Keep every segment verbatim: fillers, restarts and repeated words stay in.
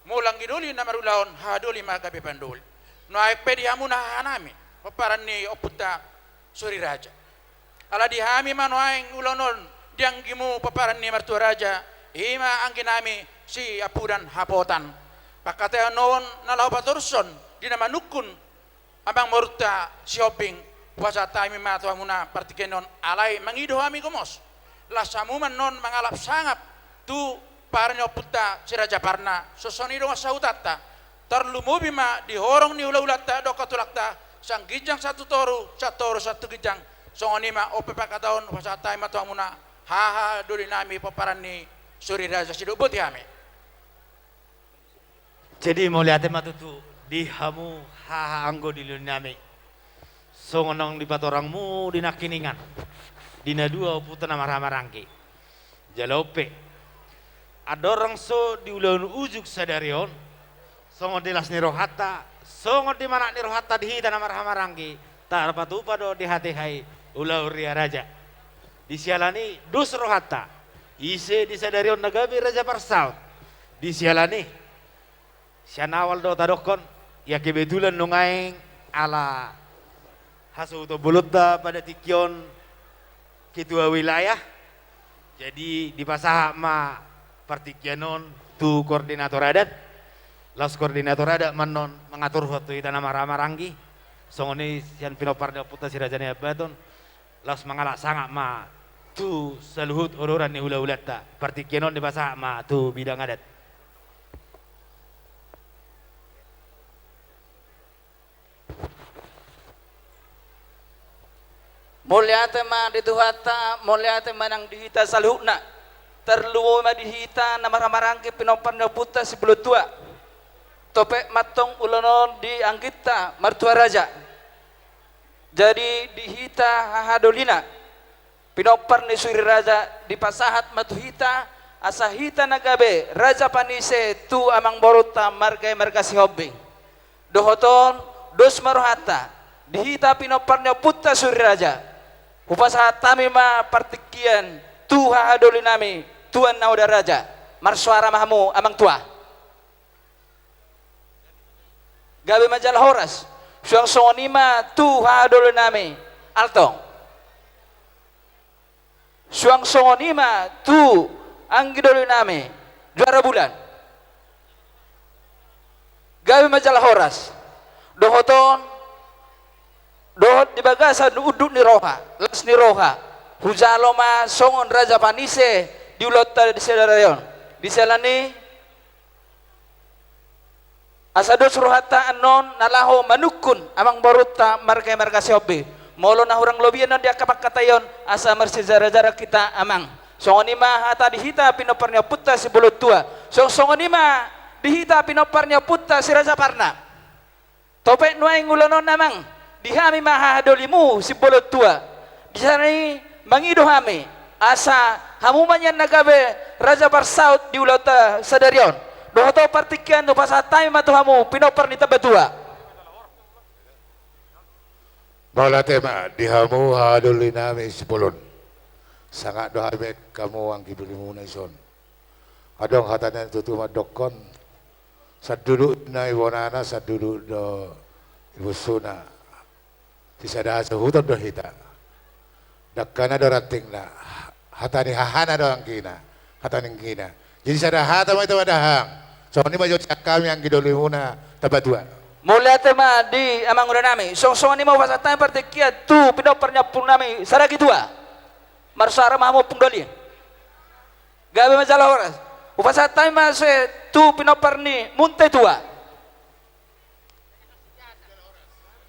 Molo anggi doli na marulaon, haha doli ma gabe pandoli. Nuaeng pe di hamu na hahanami, pomparan ni ompunta Suri Raja. Ala di hami ma nuaeng ulaon on di anggimu pomparan ni martua raja, i ma angginami si Ampudan Hapotan. Pangkataion on na laho patorushon di na manungkun amang borunta Sihombing, hupasahat hami ma tu hamuna partingkian on, alai mangido hami gomos. Las hamu ma annon mangalap sangap tu pomparan ni ompunta si Raja Parna, songon i dongan sahutanta. Tarlumobi ma di horong ni hula-hulanta dohot tulangta, sian ginjang sahat tu toru, sian toru sahat tu ginjang. Songon i ma on pe pangkataion, hupasahat hami ma tu hamuna haha dolinami pomparan ni Suri Raja, sidok boti hami. Jadi mauliate ma tutu di hamu haha anggo dolinami. Songon naung dipatorangmu di nangkiningan, di na dua ompunta na marhahamaranggi. Jala on pe, andorang so di ulaon ujung sadari on, songon di las ni rohanta, songon di manat ni rohanta di hita na marhahamaranggi, tarpatupa do di hatiha i ulaon ria raja. Di siala ni dos rohanta, ise di sadari on na gabe raja parsaut. Di siala ni, sian awal do tadokkon, ia kebetulan nuaeng ala hasuhuton bolonta pada tingki on ketua wilayah. Jadi dipasahat ma partingkian on tu koordinator adat. Laos koordinator adat ma annon mangaturhon tu hita na marhahamaranggi. Songon i sian pinompar ni ompunta si Raja Naiambaton. Laos mangalap sangap ma tu saluhut ororan ni hula-hulanta. Partingkian on dipasahat ma tu bidang adat. Mauliate ma di Tuhanta, mauliate ma nang di hita saluhutna. Tarlumobi ma di hita na marhahamaranggi pinompar ni ompunta Sibuluttua. Topet ma antong ulaon on di angginta martua raja. Jadi di hita haha dolina, pinompar ni Suri Raja, dipasahat ma tu hita, asa hita na gabe raja panise tu amang borunta marga i marga Sihombing. Dohot on, dos ma rohanta di hita pinompar ni ompunta Suri Raja. Hupasahat hami ma partingkian tu haha dolinami, Tuan Nahoda Raja. Marsoara ma hamu, amang tua. Gabe ma jala horas. Suang songon i ma tu haha dolinami, Altong. Suang songon i ma tu anggi dolinami, Juara Bulan. Gabe ma jala horas. Dohot on, dohot di bagasan unduk ni roha, las ni roha, hujalo ma songon raja panise di ulaonta di sadari on. Di siala ni asa dos rohanta annon na laho manungkun amang borunta marga i marga Sihombing. Molo na hurang lobi annon di angka pangkataion, asa marsijarajara hita, amang. Songon i ma hata di hita pinompar ni ompunta Sibuluttua. Song, songon i ma di hita pinompar ni ompunta si Raja Parna. Topet nuaeng ulaon on, amang, di hami ma haha dolimu Sibuluttua. Di siala ni mangido hami, asa hamu ma nian na gabe raja parsaut di ulaonta sadari on. Dohot on partingkian, hupasahat hami ma tu hamu pinompar ni Tambatua. Mauliate ma di hamu haha dolinami Sipulun. Sangap do hami baen hamu anggi dolimuna dison. Adong hata na tutu mandokkon, sanduduk do ibonana, sanduduk do ibonsona. Sisada hasuhuton do hita. Dangkana do rantingna, hata ni hahana do anggina, hata ni anggina. Jadi sada hata ma hita madahahang. Songon i ma jo sian hami anggi dolimuna Tambatua. Mauliate ma di amangudanami. Song, songon i ma hupasahat hami partingkian tu pinompar ni ompung nami Saragitua. Marsoara ma hamu ompung doli. Gabe ma jala horas. Hupasahat hami ma sude tu pinompar ni Munte Tua.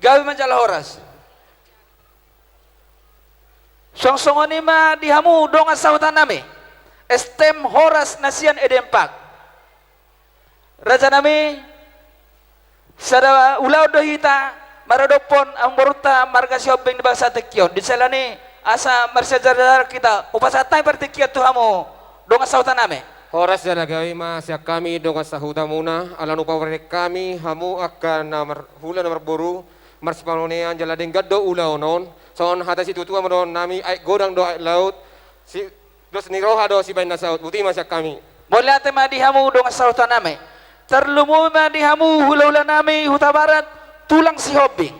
Gabe ma jala horas. Song, songon i ma di hamu dongan sahutanami. Stem horas na sian Eden Park. Rajanami, sada ulaon do hita maradophon amangborunta marga Sihombing di bagasan tingki on. Di siala ni asa marsiajar-ajar hita, hupasahat hami partingkian tu hamu dongan sahutanami. Horas jala gabe ma sian hami dongan sahutamuna, ala nunga paborhat hami hamu angka na marhula na marboru, marsipamonean jala denggan do ulaon on. Songon hata situatua ma dohonon nami, aek godang do aek laut, si dos ni roha do sibaen na saut. Boti ma sian hami. Mauliate ma di hamu dongan sahutanami. Tarlumobi ma di hamu hulahula nami Hutabarat, tulang Sihombing,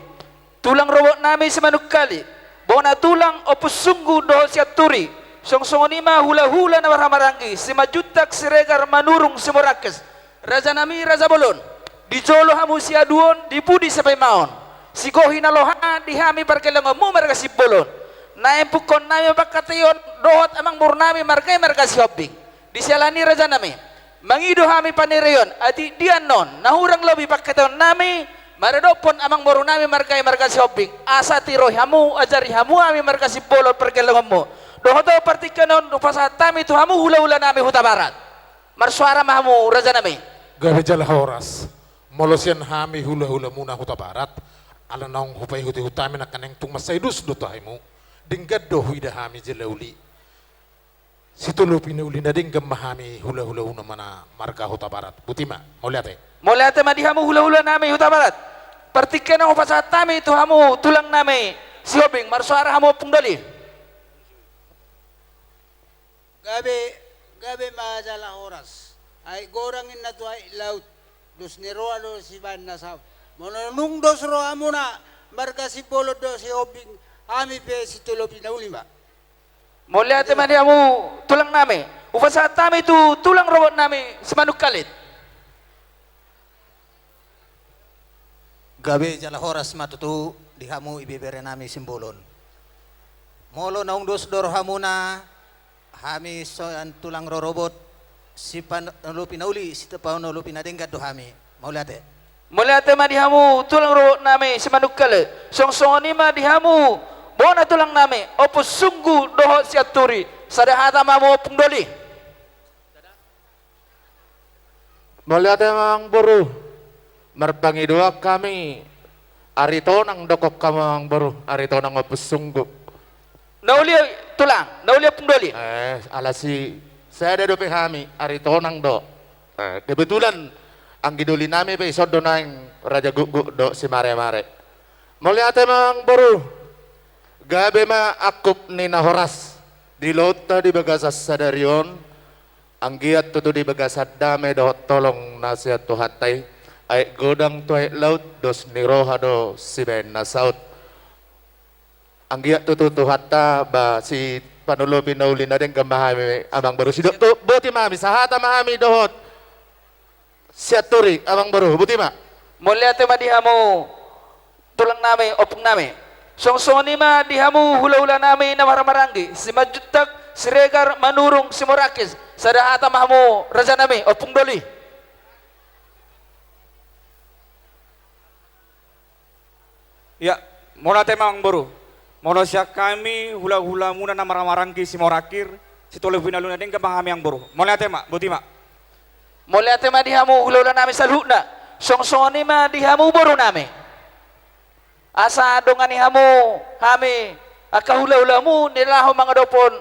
tulang robot nami Simanungkalit, bona tulang Ompusunggu dohot Sianturi, songon songon i ma hulahula na marhahamaranggi Simanjuntak, Siregar, Manurung, Simorangkes, raja nami raja bolon, di jolo hamu siaduon, di pudi sipaimaon, sigohi na loha di hami pargellengonmu marga Simbolon, naeng pungkaon nami pangkataion dohot amangboru nami marga i marga Sihombing. Di siala ni raja nami, mangido hami panirion, atik di annon na hurang lobi pangkataion nami maradophon amangboru nami marga i marga Sihombing, asa tirohi hamu, ajari hamu hami marga Simbolon pargellengonmu. Dohot on partingkian on hupasahat hami tu hamu hulahula nami Hutabarat. Marsoara ma hamu raja nami. Gabe jala horas. Molo sian hami hulahulamuna Hutabarat, ala naung hupaihutihut hami nangkaning tung mansai dos do tu hamu. Denggan do huida hami jala uli. Sitolopi na uli na denggan ma hami hulahulamuna marga Hutabarat. Boti ma, mauliate. Mauliate ma di hamu hulahula nami Hutabarat. Partingkian on hupasahat hami tu hamu tulang nami Sihombing, marsoara hamu Ompung Doli. Gabe, gabe ma jala horas. Aek godang ninna tu aek laut, dos ni roha do sibaen na saut. Molo nunga dos rohamuna marga Simbolon dohot Sihombing, hami pe sitolopi na uli ma. Mauliate ma di hamu tulang nami. Hupasahat hami tu tulang robot nami Simanungkalit. Gabe jala horas ma tutu di hamu ibebere nami Simbolon. Molo naung dos do rohamuna, hami songon tulang rorobot, sipanolopi na uli, sipanolopi na denggan do hami. Mauliate. Mauliate ma di hamu tulang robot nami Simanungkalit, songon songon i ma di hamu bona tulang nami Ompusunggu dohot Sianturi. Sada hata ma hamu Ompung Doli. Mauliate ma amangboru. Marpangidoan hami, Aritonang do hamu amangboru, Aritonang Ompusunggu. Na uli tulang, na uli Ompung Doli. Eh, alai sada dope hami, Aritonang do. Eh, kebetulan anggi doli nami pe ison do naeng raja gukguk dohot simaremare. Mauliate ma amangboru. Gabe ma angkup ni na horas di ulaonta di bagasan sadari on. Anggiat tutu di bagasan dame dohot holong na sian Tuhanta i, aek godang tu aek laut, dos ni roha do sibaen na saut. Anggiat tutu Tuhanta ba sipanolopi na uli na denggan ma hami amangboru. Sidok tu boti ma hami, sahata ma hami dohot Sianturi amangboru, boti ma. Mauliate ma di hamu tulang nami, ompung nami. Songon songon i ma di hamu hulahula nami na marhahamaranggi, Simanjuntak, Siregar, Manurung, Simorangkes. Sada hata ma hamu raja nami, Ompung Doli. Ia, mauliate ma amangboru. Molo sian hami hulahulamuna na marhahamaranggi Simorangkir, sitolopi na uli na denggan ma hami amangboru. Mauliate ma, boti ma. Mauliate ma di hamu hulahula nami saluhutna. Songon songon i ma di hamu boru nami. Asa dongani hamu hami angka hulahulamu na laho mangadophon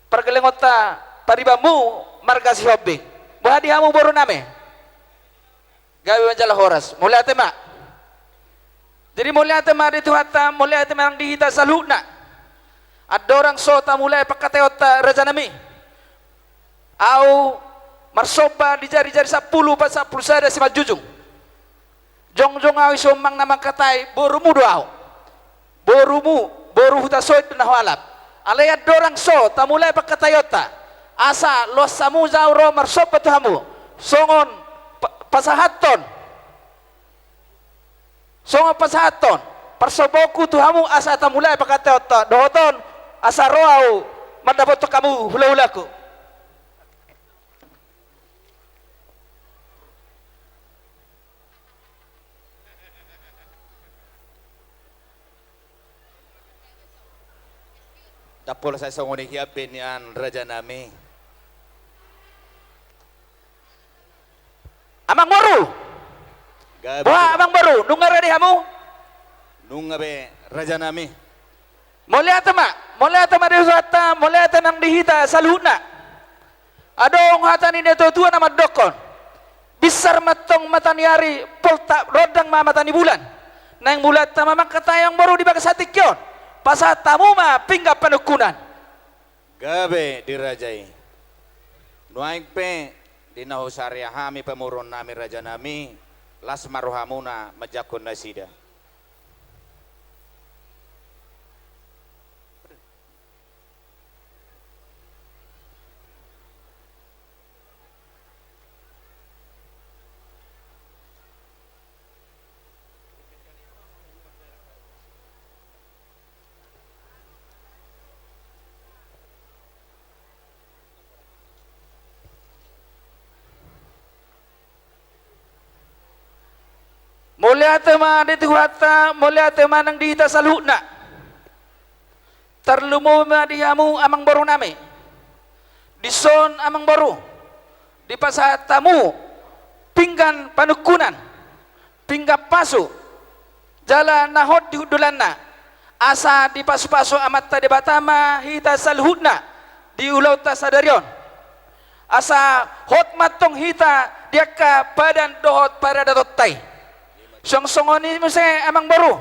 pargellengonta paribanmu marga Sihombing. Boha di hamu boru nami? Gabe ma jala horas. Mauliate ma. Jadi mauliate ma di Tuhanta, mauliate ma nang di hita saluhutna. Andorang so tamulai pangkataionta raja nami, ahu marsomba di jarijari sampulu pasampulu sada simanjujung. Jongjong ahu i so manang na mangkatai, borumu do ahu. Borumu, boru Hutasoit do na hualap. Alai andorang so tamulai pangkataionta, asa loas hamu jo ahu ro marsomba tu hamu songon pa-, pasahathon, songon pasahathon parsombaonku tu hamu asa tamulai pangkataionta dohot on, asa ro ahu mandapothon hamu hulahulangku. Ndang pola sai songon i hian be nian raja nami. Amangboru. Gabe. Boha amangboru, nunga rade hamu? Nunga be raja nami. Mauliate ma, mauliate ma di Tuhanta, mauliate nang di hita saluhutna. Adong hata ni natuatua na mandokkon: Binsar ma antong mata ni ari, poltak rondang ma mata ni bulan. Naeng mulanta ma mangkatai amangboru di bagasan tingki on, pasahat hamu ma pinggan panungkunan. Gabe di raja i. Nuaeng pe Di na husarea hami pamoruonnami rajanami, las ma rohamuna manjangkon nasida. Mauliate ma di Tuhanta, mauliate ma nang di hita saluhutna. Tarlumobi ma di hamu amangborunami. Dison amangboru, dipasahat hamu pinggan panungkunan, pinggan pasu, jala na hot di hundulanna, asa dipasupasu Amanta Debata ma hita saluhutna di ulaonta sadari on. Asa hot ma antong hita di angka padan dohot paradatonta i. Suang songon i muse amangboru,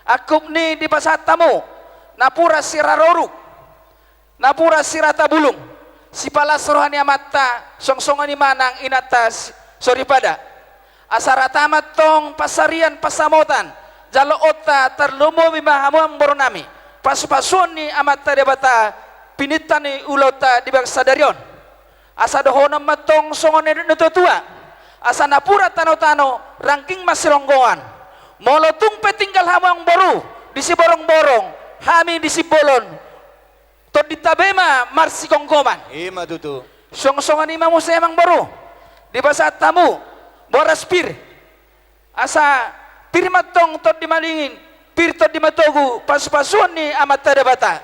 angkup ni dipasahat hamu napuran sira roruk, napuran sira tabulung, sipalas roha ni amanta, suang songon i ma nang inanta si-, soripada. Asa rata ma antong pansarian pansamotan jaloonta, tarlumobi ma hamu amangborunami, pasupasuon ni Amanta Debata, pinangido ni ulaonta di bagasan sadari on. Asa dohonon ma antong songon nidok ni natuatua: Asa napuran tanotano, rangging ma silonggongan. Molo tung pe tinggal hamu amangboru di Siborongborong, hami di Simbolon, tondinta be ma marsigomgoman. I ma tutu. Suang songon i ma muse amangboru, dipasahat hamu boras pir. Asa pir ma antong tondi madingin, pir tondi matogu, pasupasuon ni Amanta Debata.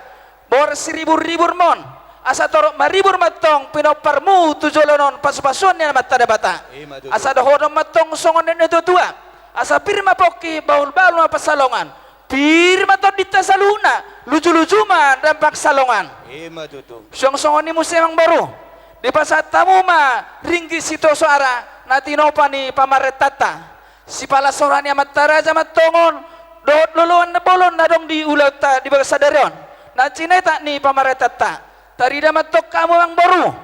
Boras siriburribur ma on, asa torop maribur ma antong pinomparmu tu joloan on, pasupasuon ni Amanta Debata. I ma tutu. Asa dohonon ma antong songon nidok ni natuatua: Asa pir ma pongki, bahulbahul ma pansalongan. Pir ma tondinta saluhutna, lujuluju ma dampak salongan. I ma tutu. Suang songon i muse amangboru, dipasahat hamu ma ringgit sitio soara na tinopa ni pamarentanta. Sipalas roha ni amanta raja ma antong on, dohot loloan na bolon na adong di ulaonta di bagasan sadari on, na sinetak ni pamarentanta. Tarida ma antong hamu amangboru,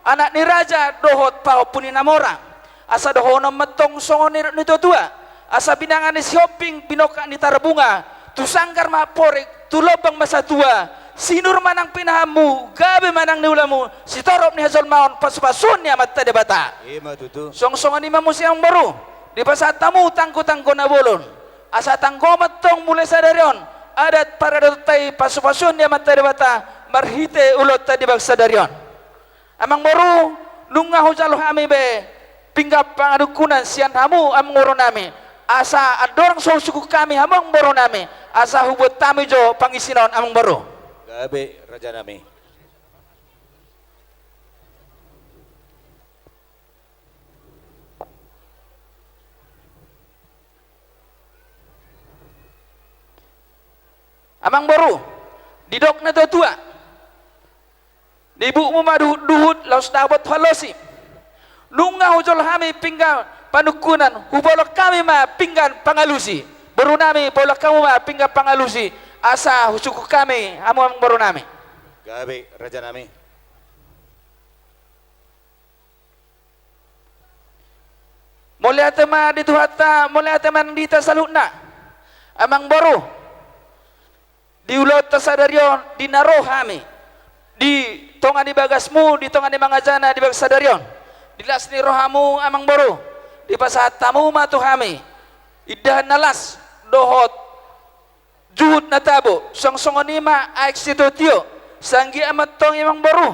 anak ni raja dohot pahompu ni na mora. Asa dohonon ma antong songon nidok ni natuatua: Asa binanga ni Sihombing, binongkak ni Tarbunga, tu sanggar ma amporik, tu lombang ma satua, sinur ma nang pinahanmu, gabe ma nang ni ulamu, sitorop ni hajolmaon, pasupasuon ni Amanta Debata. I ma tutu. Suang songon i ma muse amangboru, dipasahat hamu tanggotanggo na bolon. Asa tanggo ma antong mulai sadari on adat paradatonta i, pasupasuon ni Amanta Debata, marhite ulaonta di bagasan sadari on. Amangboru, nunga hujalo hami be pinggan panungkunan sian hamu amangborunami, asa andorang so husungkun hami hamu amangborunami, asa hubuat hami jo pangisina on amangboru. Gabe rajanami. Amangboru, didok natuatua: Di ibukmu ma duhutduhut, laos dapot halosi. Nunga hujalo hami pinggan panungkunan, hupaulak hami ma pinggan pangalusi. Borunami, paulak hamu ma pinggan pangalusi, asa husungkun hami hamu amangborunami. Gabe rajanami. Mauliate ma di Tuhanta, mauliate ma di hita saluhutna. Amangboru, di ulaonta sadari on, di na ro hami di tonga ni bagasmu, di tonga ni mangajana di bagasan sadari on, di las ni rohamu amangboru, dipasahat hamu ma tu hami indahan na las dohot juhut na tabo, suang songon i ma aek sitiotio. Sai anggiat ma antong i amangboru,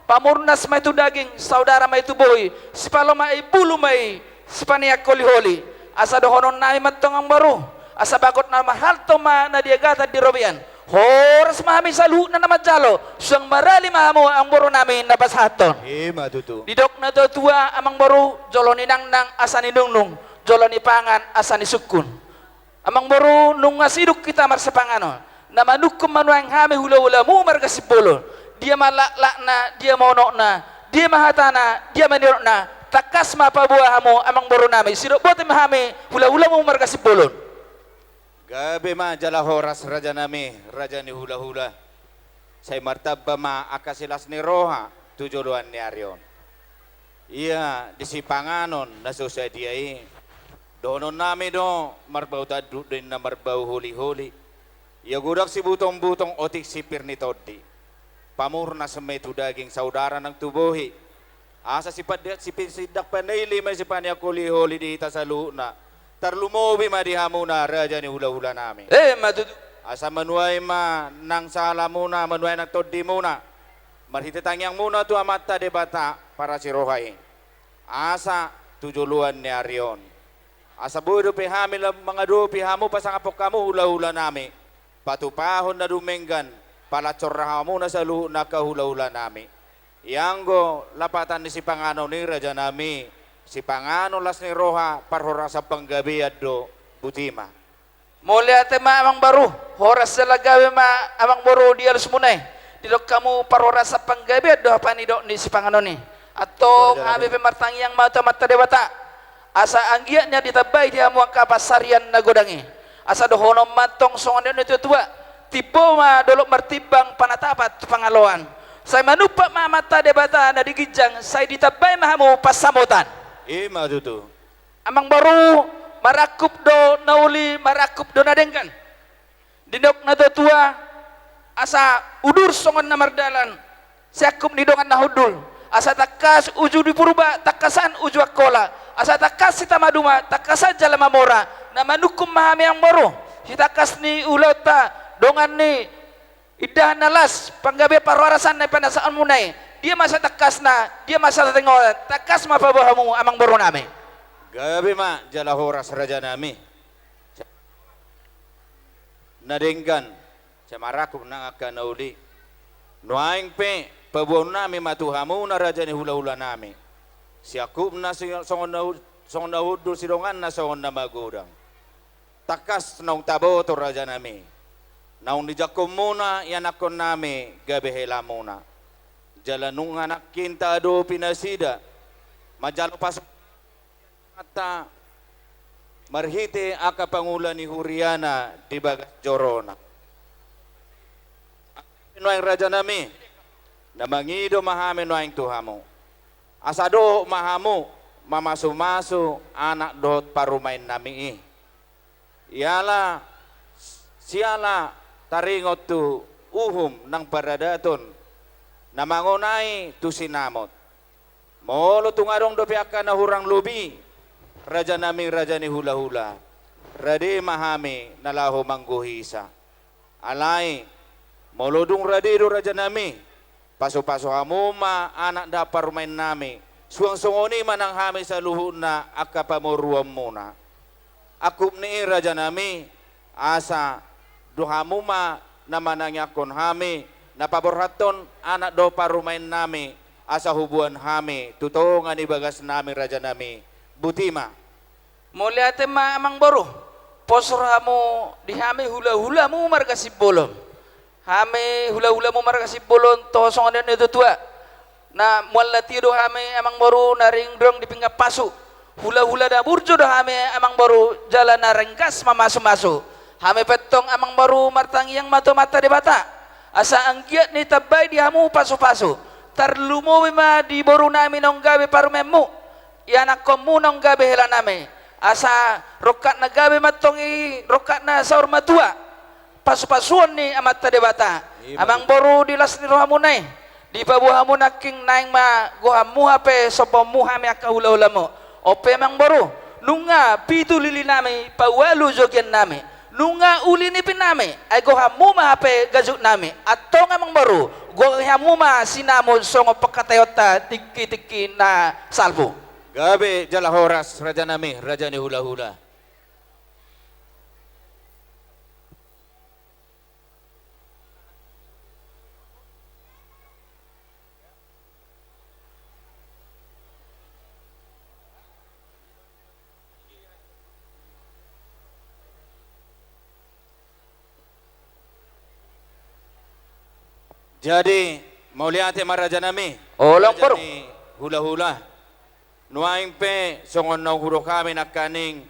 pamurnas ma i tu daging, saudara ma i tu bohi, sipalomak i bulu ma i, sipaneang holiholi. Asa dohononnami ma antong amangboru, asa bagot na marhalto ma na di agatan di robean, horas ma hami saluhutna na manjalo, suang marali ma hamu amangborunami na pasahathon. I ma tutu. Didok natuatua amangboru: Jolo ninangnang asa ninungnung, jolo nipangan asa nisungkun. Amangboru, nunga sidung hita marsipanganon, na manungkun ma nuaeng hami hulahulamu marga Simbolon. Dia ma laklakna, dia ma unokna, dia ma hatana, dia ma nidokna, tangkas ma paboa hamu amangborunami, sidok boti ma hami hulahulamu marga Simbolon. Gabe ma jala horas rajanami, raja ni hulahula. Sai martamba ma angka silas ni roha tu joloan ni ari on. Ia di sipanganon na so sadia i, dohononnami do marbau tanduk do inna marbau holiholi. Ia godang sibutongbutong otik sipir ni tondi. Pamurnas ma i tu daging, saudara nang tu bohi. Asa sipandeat sipi-, sisindak panili ma i sipaniak holiholi di hita saluhutna. Tarlumobi ma di hamuna raja ni hulahulanami. Emma tutu. Asa manuai ma nang sahalamuna, manuai nang tondimuna. Marhite tangiangmuna tu Amanta Debata parasiroha i. Asa tu joloan ni ari on. Asa boi dope hami lam-, mangadopi hamu, pasangaphon hamu hulahulanami. Patupahon na dumenggan, palanjor hamuna saluhutna angka hulahulanami. Ianggo lapatan ni sipanganon i rajanami, sipanganon las ni roha, parhorasan panggabean do, botima. Mauliate ma amangboru, horas jala gabe ma amangboru di alusmuna i. Didok hamu parhorasan panggabean do panidok ni sipanganon i. Antong hami pe martangiang ma tu Amanta Debata. Asa anggiat nian ditambai di hamu angka pansarian na godang i. Asa dohonon ma antong songon nidok ni natuatua. Timbo ma dolok martimbang, panatapan tu pangaloan. Sai manumpak ma Amanta Debata na di ginjang, sai ditambai ma hamu pansamotan. Ima tutu. Amangboru, marangkup do na uli, marangkup do na denggan. Didok natuatua, asa udur songon na mardalan, siangkup ni dongan na hundul. Asa tangkas uju di Purba, tangkasan uju Angkola. Asa tangkas hita maduma, tangkasan jala mamora. Na manungkun ma hami amangboru, sitangkas ni ulaonta, dongan ni indahan na las, panggabean parhorasan na pinasahatmuna i. Dia ma satangkasna, dia ma sataringotan, tangkas ma paboa hamu amangborunami. Gabe ma jala horas rajanami. Na denggan, sai marangkup nang angka na uli. Nuaeng pe paboaonnami ma tu hamuna raja ni hulahulanami. Siangkupna si-, songon na hu-, songon na hundul, sidonganna songon na magodang. Tangkas naung taboto rajanami, naung dijangkonmuna ianakkonnami gabe helamuna. Jala nunga nangkin taadopi nasida manjalo pas-, anta marhite angka pangula ni huriana di bagas jorona. Nuaeng rajanami, na mangido ma hami nuaeng tu hamu. Asa dohot ma hamu mamasumasu anak dohot parumaennami i. Iala, siala taringot tu uhum nang paradaton na mangonai tu sinamot. Molo tung adong dope angka na hurang lobi, rajanami raja ni hulahula, rade ma hami na laho manggohisa. Alai, molo dung rade do rajanami, pasupasu hamu ma anak dohot parumaennami, suang songon i ma nang hami saluhutna angka pamoruonmuna. Angkup ni i rajanami, asa do hamu ma na manangiangkon hami, na paborhathon anak dohot parumaennami, asa huboan hami tu tonga ni bagasnami rajanami. Botima. Mauliate ma amangboru, pos rohamu di hami hulahulamu marga Simbolon. Hami hulahulamu marga Simbolon, toho songon nidok ni natuatua. Na mual na tio do hami amangboru na ringgit di pinggan pasu. Hulahula na burju do hami amangboru, jala na ringgas mamasumasu. Hami pe antong amangboru martangiang ma tu Amanta Debata. Asa anggiat ditambai di hamu pasupasu. Tarlumobi ma di borunami naung gabe parumaenmu. Ianakkonmu naung gabe helanami. Asa rongkapna gabe ma antong i rongkapna saur matua. Pasupasuon ni Amanta Debata. Ima. Amangboru di las ni rohamuna i. Dipaboa hamu nangkin naeng ma gohanmu hape sombaonmu hami angka hulahulamu. On pe amangboru, nunga pitu lilinami paualu jogiannami. Nunga uli nipinami, ai gohanmu ma hape gajutnami. Antong amangboru, gohi hamu ma sinamot songon pangkataionta tingkitingki na salpu. Gabe jala horas rajanami, raja ni hulahula. Jadi, mauliate ma rajanami. Olo, raja ni hulahula. Nuaeng pe songon naung hudok hami nangkaning,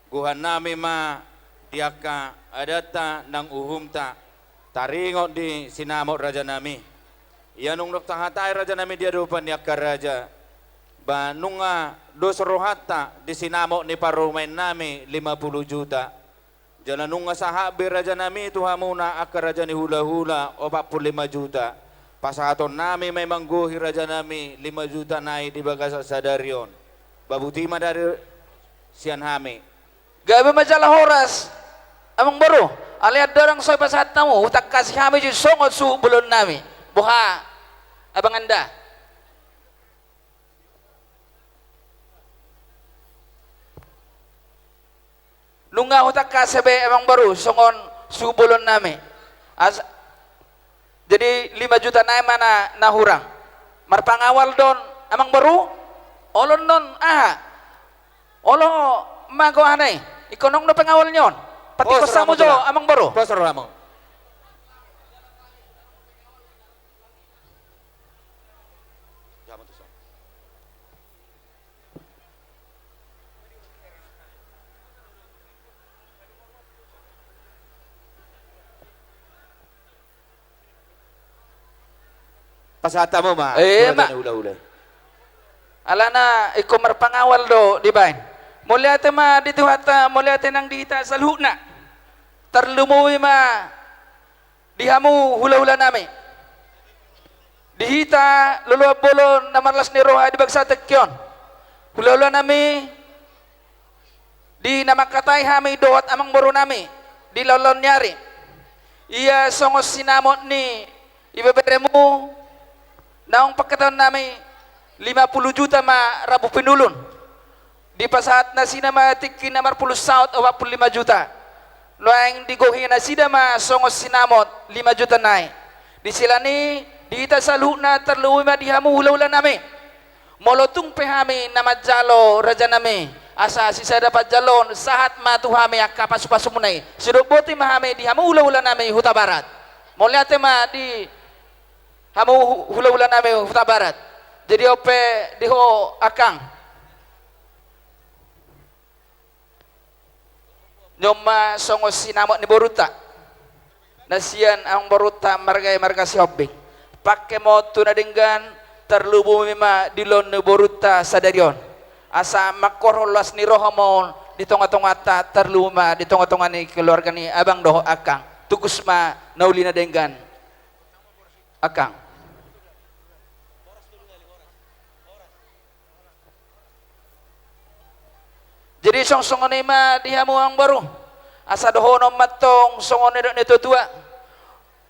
gohannami ma di angka adatta nang uhumta, taringot di sinamot rajanami. Ia nunga tahatai rajanami di adopan ni angka raja, Ba nunga dos rohanta di sinamot ni parumaennami lima pulu juta. Jala nunga sahat be rajanami tu hamuna angka raja ni hulahula opat pulu lima juta. Pasahatonnami ma i manggohi rajanami lima juta nai di bagasan sadari on. Ba botima dari sian hami. Gabe ma jala horas, amangboru. Alai andorang so dipasahat hamu, hutangkasi hami jo songon suhut bolonnami. Boha, abang anda? Nunga hutangkasi be, amangboru, songon suhut bolonnami. As-, jadi lima juta nai ma na, na hurang. Marpangawal do on, amangboru? Olo annon aha? Olo ma goarna i. Ingkon adong do pengawalna on. Patikos hamu jo, amangboru. Pos rohamu. Pasahat hamu ma. Eh, ma. Hulahula. Alana ingkon marpangawal do dibaen. Mauliate ma di Tuhanta, mauliate nang di hita saluhutna. Tarlumobi ma di hamu hulahulanami. Di hita loloan bolon na marlas ni roha di bagasan tingki on. Hulahulanami, di na mangkatai hami dohot amangborunami di laon-laon ni ari. Ia songon sinamot ni ibeberemu, naung pangkataionami lima pulu juta ma rambu pinulun. Dipasahat nasida ma tingki na marpulu saut opat pulu lima juta. Nuaeng digohi nasida ma songon sinamot lima juta nai. Di sela ni i, di hita saluhutna tarlumobi ma di hamu hulahulanami. Molo tung pe hami na manjalo rajanami, asa sisada panjaloon, sahat ma tu hami angka pasupasumuna i. Sidok boti ma hami di hamu hulahulanami Hutabarat. Mauliate ma di hamu hu-, hulahulanami Hutabarat. Jadi on pe di ho angkang. Nion ma songon sinamot ni borunta na sian amangborunta marga i marga Sihombing. Pangke ma on tu na denggan, tarlumobi ma di loan ni borunta sadari on. Asa mangkorhon las ni roha ma on di tongatonganta, tarlumobi ma di tongatonga ni keluarga ni abang dohot angkang. Tukus ma na uli na denggan, angkang. Jadi songon, songon i ma di hamu amangboru. Asa dohonon mantong songon nidok ni natuatua: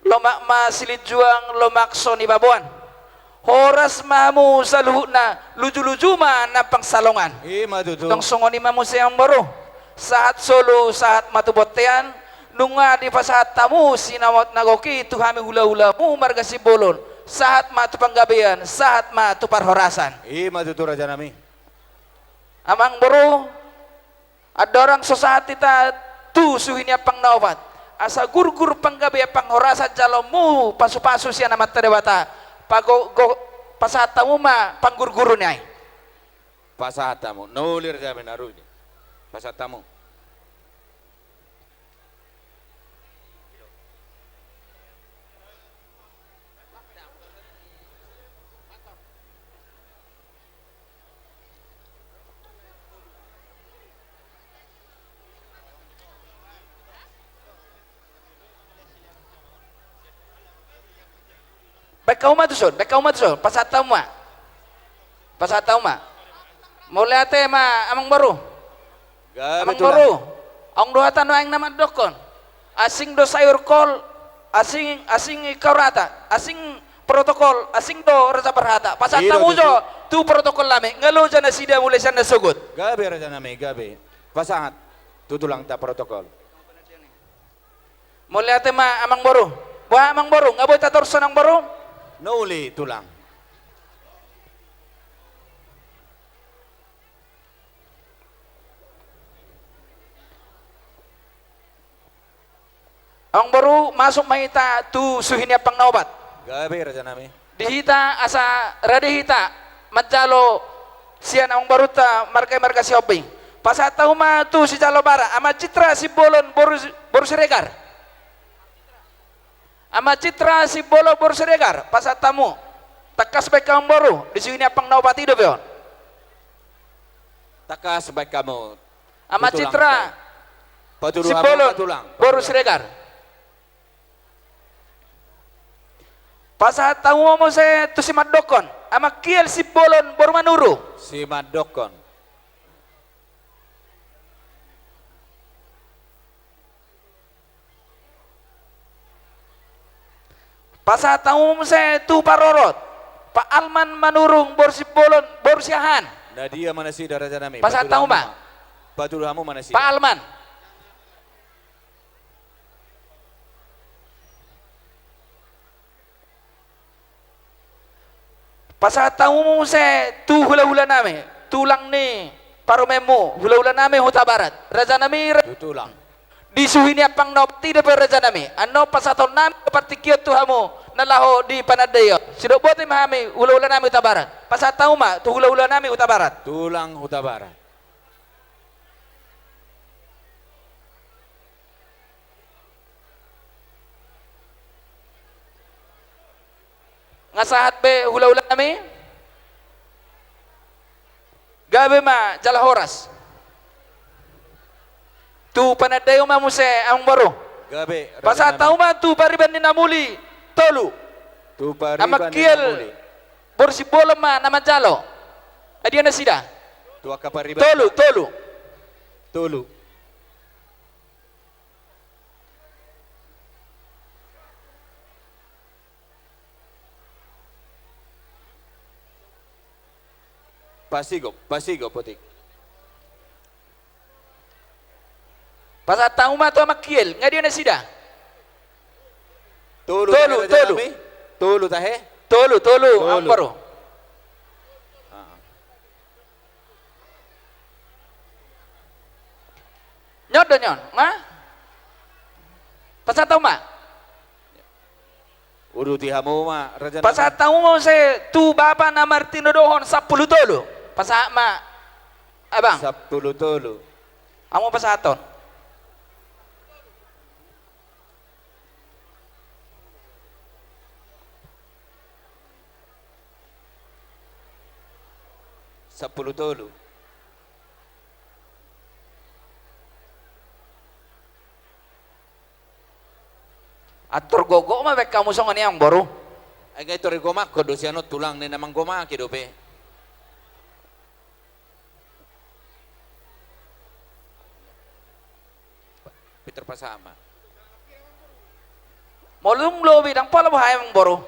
Lomak ma silinjuang, lomak so nipaboan. Horas ma hamu saluhutna, lujuluju ma nang pansalongan. I ma tutu. Tong songon i ma muse amangboru. Sahat solu, sahat ma tu bontean. Nunga dipasahat hamu sinamot na gok i tu hami hulahulamu marga Simbolon, sahat ma tu panggabean, sahat ma tu parhorasan. I ma tutu rajanami. Amangboru, andorang so sahat hita tu suhi ni ampang na opat, asa gurgur panggabean parhorasan jaloonmu pasupasu sian Amanta Debata, pago-, go-, pasahat hamu ma panggurguru ni ai. Pasahat hamu, na uli rajanami, na uli. Pasahat hamu. Baen hamu ma tuson, baen hamu ma tuson, pasahat hamu ma. Pasahat hamu ma. Mauliate ma, amangboru. Gabe tulang. Amangboru, adong do hata nuaeng na mandokkon: Asing do sayur kol, asing, asing ingkau rata, asing protokol, asing do raja parhata. Pasahat hamu jo tu protokol nami, nga loja nasida mulai sian na sogot. Gabe rajanami, gabe. Pasahat tu tulangta protokol. Mauliate ma, amangboru. Boha, amangboru, nga boi tatorus, amangboru? Na uli, tulang. Amangboru, masuk ma hita tu suhi ni ampang na opat. Gabe, rajanami. Di hita asa rade hita manjalo sian amangborunta marga i marga Sihombing. Pasahat hamu ma tu sijalo bara, Ama Citra Simbolon boru, boru Siregar. Ama Citra Simbolon boru Siregar, pasahat hamu. Tangkas baen hamu amangboru, di suhi ni ampang na opat i dope on. Tangkas baen hamu. Ama Citra Simbolon, boru Siregar. Pasahat hamu ma muse tu simandokkon, Ama Kiel Simbolon boru Manurung. Simandokkon. Pasahat hamu muse tu parorot, Pa Alman Manurung boru Simbolon boru Siahaan. Na dia ma nasida raja nami? Pasahat hamu ma. Patudu hamu ma nasida. Pa Alman. Pasahat hamu muse tu hulahula nami, tulang ni parumaenmu, hulahula nami Hutabarat. Raja nami, tulang. Di suhi ni ampang na opat i dope raja nami. Annon pasahaton nami partingkian tu hamu na laho di panandaion. Sidok boti ma hami hulahula nami Hutabarat. Pasahat hamu ma tu hulahula nami Hutabarat. Tulang Hutabarat. Nga sahat be hulahula nami? Gabe ma jala horas. Tu panandaion ma muse amangboru. Gabe. Pasahat hamu ma tu pariban ni na muli tolu. Tu pariban ni na muli. Ama Kiel boru Simbolon ma na manjalo. Ai dia nasida? Tu angka pariban. Tolu, tolu. Tolu. Pasigop, pasigop, otik. Pasahat hamu ma tu Ama Kiel, nga dia nasida? Tolu, tolu, tolu. Tolu tahe? Tolu, tolu, amangboru. Ah. Nyon do nyon, nga? Pasahat hamu ma. Uduti hamu ma, raja nami. Pasahat hamu ma muse tu bapa na martinodohon sampulu tolu. Pasahat ma, abang. Sampulu tolu. Hamu pasahaton. Sampulu tolu. Antor gogo ma baen hamu songon i amangboru. Ai nga antor i gomakhon do sian on, tulang ni na manggomaki dope. Pintor pasahat ma. Molo dung lobi ndang pola boha amangboru.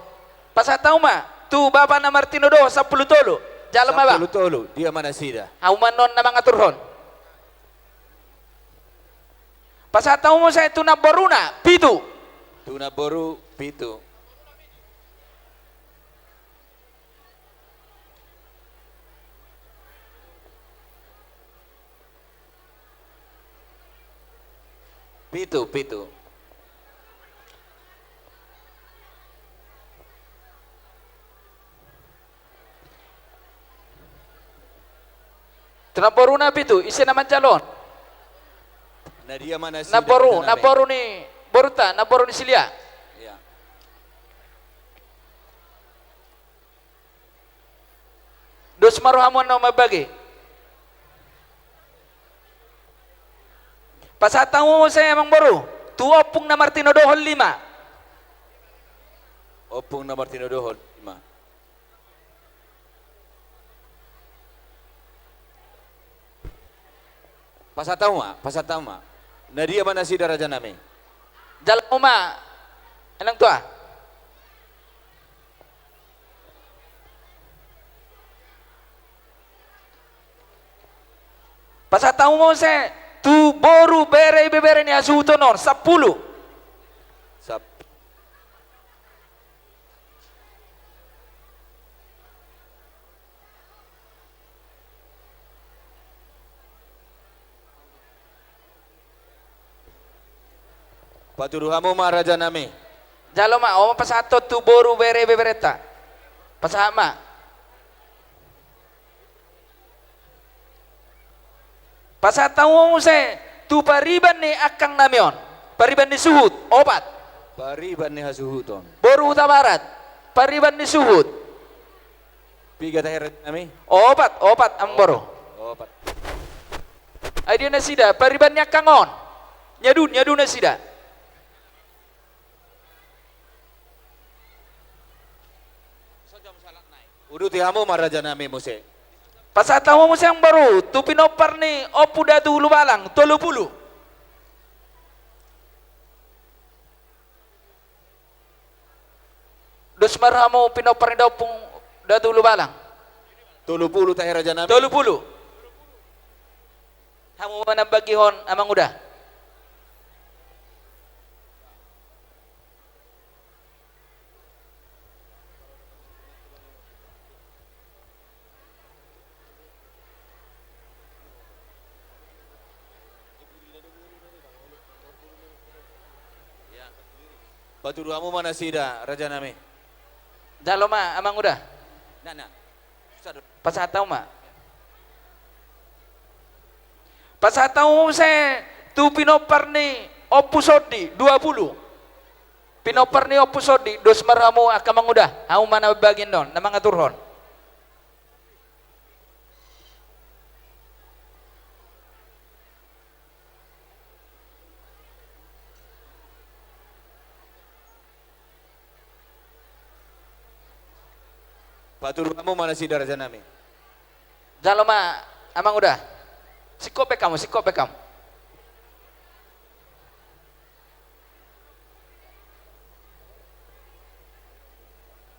Pasahat hamu ma tu bapa na martinodohon sampulu tolu. Jalo ma bang. Sampulu tolu, dia ma nasida? Hamu ma annon na mangaturhon. Pasahat hamu muse tu namboruna pitu. Tu namboru pitu. Pitu, pitu. Tu namboruna pitu, ise na manjalo on? Na dia ma nasida? Namboru, namboru ni borunta, namboru ni Silia. Iya. Dos ma rohamu annon mambagi. Pasahat hamu muse amangboru tu ompung na martinodohon lima. Ompung na martinodohon lima. Pasahat hamu ma, pasahat hamu ma. Na dia ma nasida raja nami? Jalo ma, inang tua. Pasahat hamu muse tu boru, bere, ibebere ni hasuhuton on sampulu. Sap- Patudu hamu ma raja nami. Jalo ma, on ma pasahaton tu boru, bere, ibeberenta. Pasahat ma. Pasahat hamu muse tu pariban ni angkang nami on. Pariban ni suhut, opat. Pariban ni hasuhuton. Boru Hutabarat, pariban ni suhut. Piga tahe raja nami? Opat, opat amangboru. Opat. Ai dia nasida, pariban ni angka on. Nyadu, nyadu nasida. Uduti hamu ma raja nami muse. Pasahat hamu muse amang boru, tu pinompar ni Ompu Datu Hulubalang, tolu pulu. Dos ma rohamu pinompar ni Ompu Datu Hulubalang. Tolu pulu tahe raja nami. Tolu pulu. Hamu ma na bagihon amang uda. Patudu hamu ma nasida raja nami. Jalo ma amang uda. Nah, nah. Pasahat hamu ma. Pasahat hamu muse tu pinompar ni Ompu Sondi, dua pulu. Pinompar ni Ompu Sondi, dos ma rohamu angka amang uda, hamu ma na bagian on, na mangaturhon. Patudu hamu ma nasida raja nami. Jalo ma amang uda. Singkop be hamu, singkop be hamu.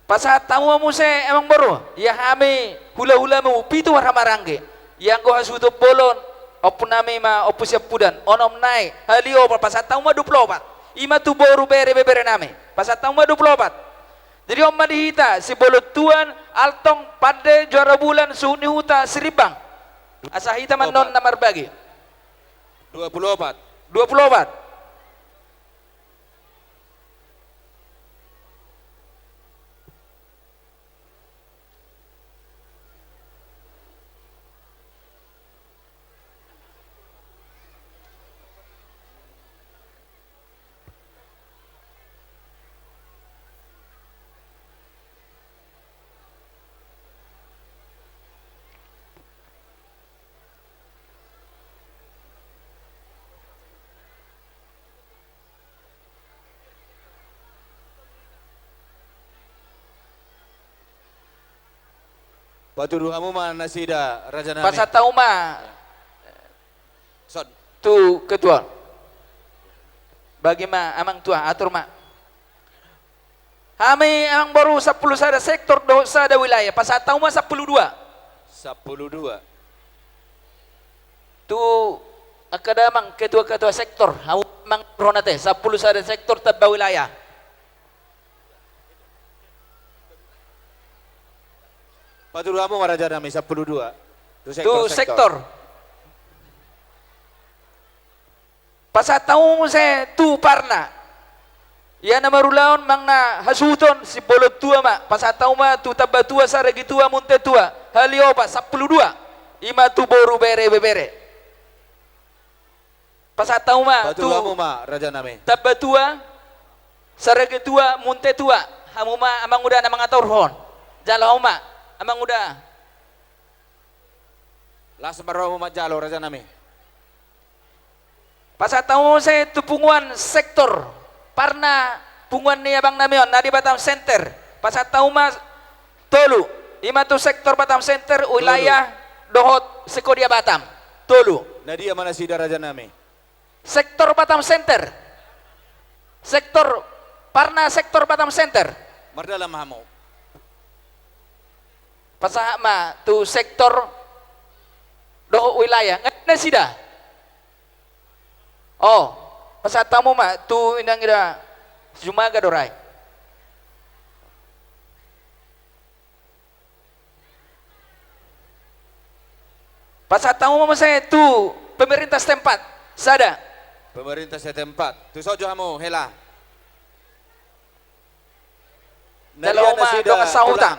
Pasahat hamu ma muse amang boru, ia hami hulahulamu pitu marhaha maranggi. Ia anggo hasuhuton bolon, ompunami ma Ompu Siampudan, onom nai, halio, pasahat hamu ma dua pulu opat. I ma tu boru bere beberenami. Pasahat hamu ma dua pulu opat. Jadi on ma di hita, Sibolon Tuan, Altong, Pande, Juara Bulan, Suhut ni Huta, Sirimbang. Asa hita ma annon na marbagi. Dua pulu opat. Dua pulu opat. Patudu hamu ma nasida raja nami. Pasahat hamu ma. Son. Tu ketua. Bagi ma amang tua, atur ma. Hami amang boru sampulu sada sektor dohot sada wilayah, pasahat hamu ma sampulu dua. Sampulu dua. Tu angka damang ketua-ketua sektor, hamu mangaturhon ate, sampulu sada sektor tamba wilayah. Patudu hamu ma raja nami sampulu dua. Tu sektor, tu sektor. Pasahat hamu muse tu parna. Ia na marulaon manang na hasuhuton, Sibolon Tua ma, pasahat hamu ma tu Tambatua, Sarigitua, Muntetua, Haliopa, sampulu dua. I ma tu boru bere bebere. Pasahat hamu ma tu, patudu hamu ma raja nami, Tambatua, Sarigitua, Muntetua. Hamu ma amang uda na mangaturhon. Jalo hamu ma amang uda. Las ma rohamu manjalo raja nami. Pasahat hamu muse tu punguan sektor, parna punguan ni abang nami on, na di Batam Center. Pasahat hamu ma tolu, i ma tu sektor Batam Center, tolu, wilayah dohot Sekodia Batam. Tolu. Na dia ma nasida raja nami? Sektor Batam Center. Sektor, parna sektor Batam Center. Mardalan ma hamu. Pasahat ma tu sektor dohot wilayah. Nga nasida. Oh, pasahat hamu ma tu inang ida Jumaga do rai. Pasahat hamu ma muse tu pemerintah setempat. Sada. Pemerintah setempat. Tu son jo hamu, hela. Jalo hamu ma dongan sahuta.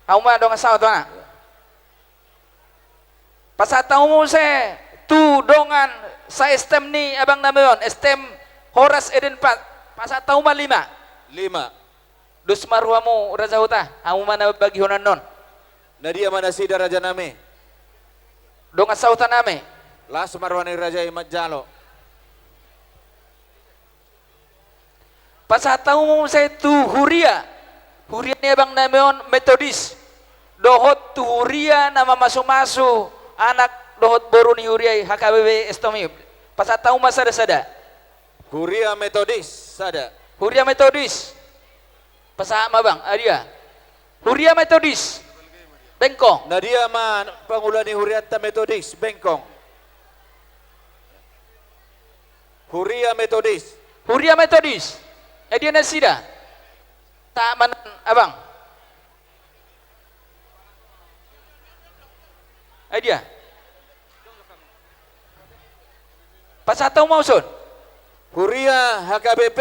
Hamu ma dongan sahuta. Pasahat hamu muse tu dongan sa-STM ni abang nami on, STM Horas Eden Empat. Pasahat hamu ma lima. Lima. Dos ma rohamu raja huta, hamu ma na bagihon annon. Na dia ma nasida raja nami? Dongan sahuta nami. Las ma roha ni raja i manjalo. Pasahat hamu ma muse tu huria, huria ni abang nami on Metodis, dohot tu huria na mamasumasu anak dohot boru ni huria i H K B P Estomi. Pasahat hamu ma sada-sada. Huria Metodis, sada. Huria Metodis. Pasahat ma bang, adia. Huria Metodis. Bengkong. Na dia ma pangula ni hurianta Metodis, bengkong. Huria Metodis. Huria Metodis. Adia nasida. Taman abang. Adia. Pasahat hamu ma muse. Huria H K B P.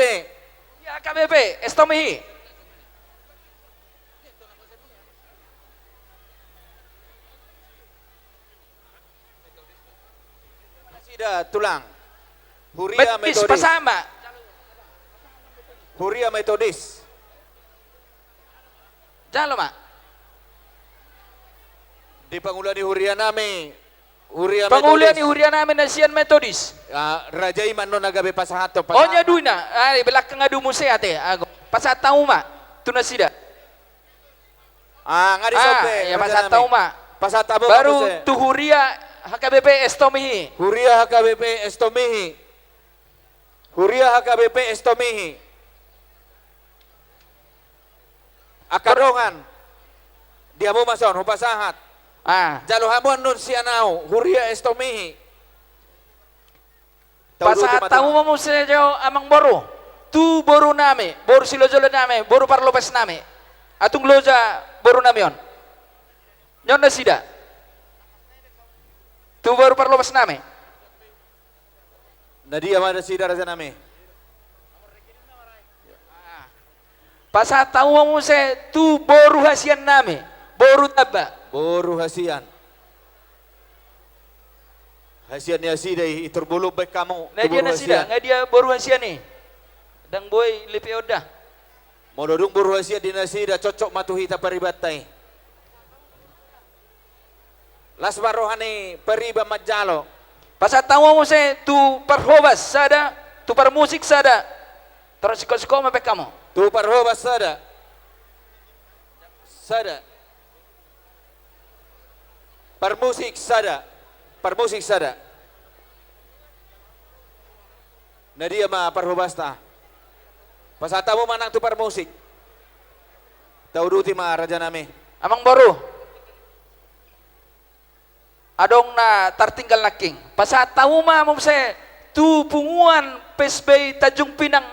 Huria H K B P, Estomi. Nasida tulang. Huria Metodis, Metodis. Pasahat ma. Huria Metodis. Jalo ma. Di pangula ni huria nami, huria Metodis. Pangula ni huria nami na sian Metodis. Ah, raja i ma annon na gabe pasahathon, pasahat ma. On ia duina. Ai, belakang adu muse ate. Ago. Pasahat hamu ma tu nasida. Ah, nga di sompe, ah, ia, raja nami. Pasahat hamu ma. Pasahat hamu ma muse. Baru tu huria H K B P Estomi. Huria H K B P Estomi. Huria H K B P Estomi. Angka dongan. Di hamu ma son, hupasahat. Ah. Jalo hamu annon sian ahu, huria Estomi. Pasahat hamu ma muse jo amangboru. Tu boru nami, boru silojolo nami, boru parlopes nami. Atung loja boru nami on. Nion nasida. Tu boru parlopes nami. Na dia ma nasida raja nami. Pasahat hamu ma muse tu boru hasian nami, boru tamba. Boru hasian. Hasian ni nasida i, i tor bolon baen hamu. Na dia nasida, nga dia boru hasian i. Ndang boi lipeon da. Molo dung boru hasian di nasida, cocok ma tu hita paribanta i. Las ma roha ni pariban manjalo. Pasahat hamu ma muse tu parhobas sada, tu parmusik sada. Tor singkop-singkop ma baen hamu. Tu parhobas sada. Sada. Parmusik sada. Parmusik sada. Na dia ma parhobasta? Pasahat hamu ma nang tu parmusik. Tauduti ma raja nami. Amangboru. Adong na tartinggal nangkin. Pasahat hamu ma muse tu punguan P S B I Tanjung Pinang.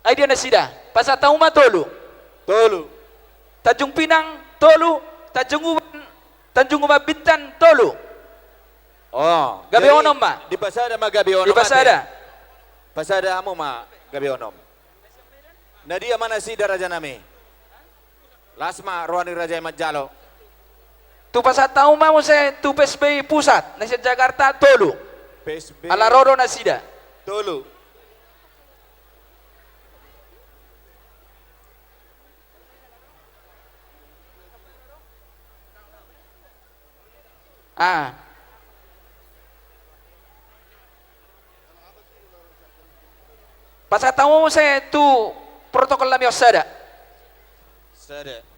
Ai dia nasida. Pasahat hamu ma tolu. Tolu. Tanjung Pinang, tolu. Tanjung Uban, Tanjung Uban Bintan, tolu. Oh, gabe jadi onom ma. Dipasada ma gabe onom. Dipasada. Ate. Pasada hamu ma gabe onom. Na dia ma nasida raja nami? Las ma roha ni raja i manjalo. Tu pasahat hamu ma muse tu P S B I Pusat, na sian Jakarta, tolu. P S B I. Ala ro do nasida. Tolu. Ah. Pasahat hamu muse tu protokol nami on sada. Sada.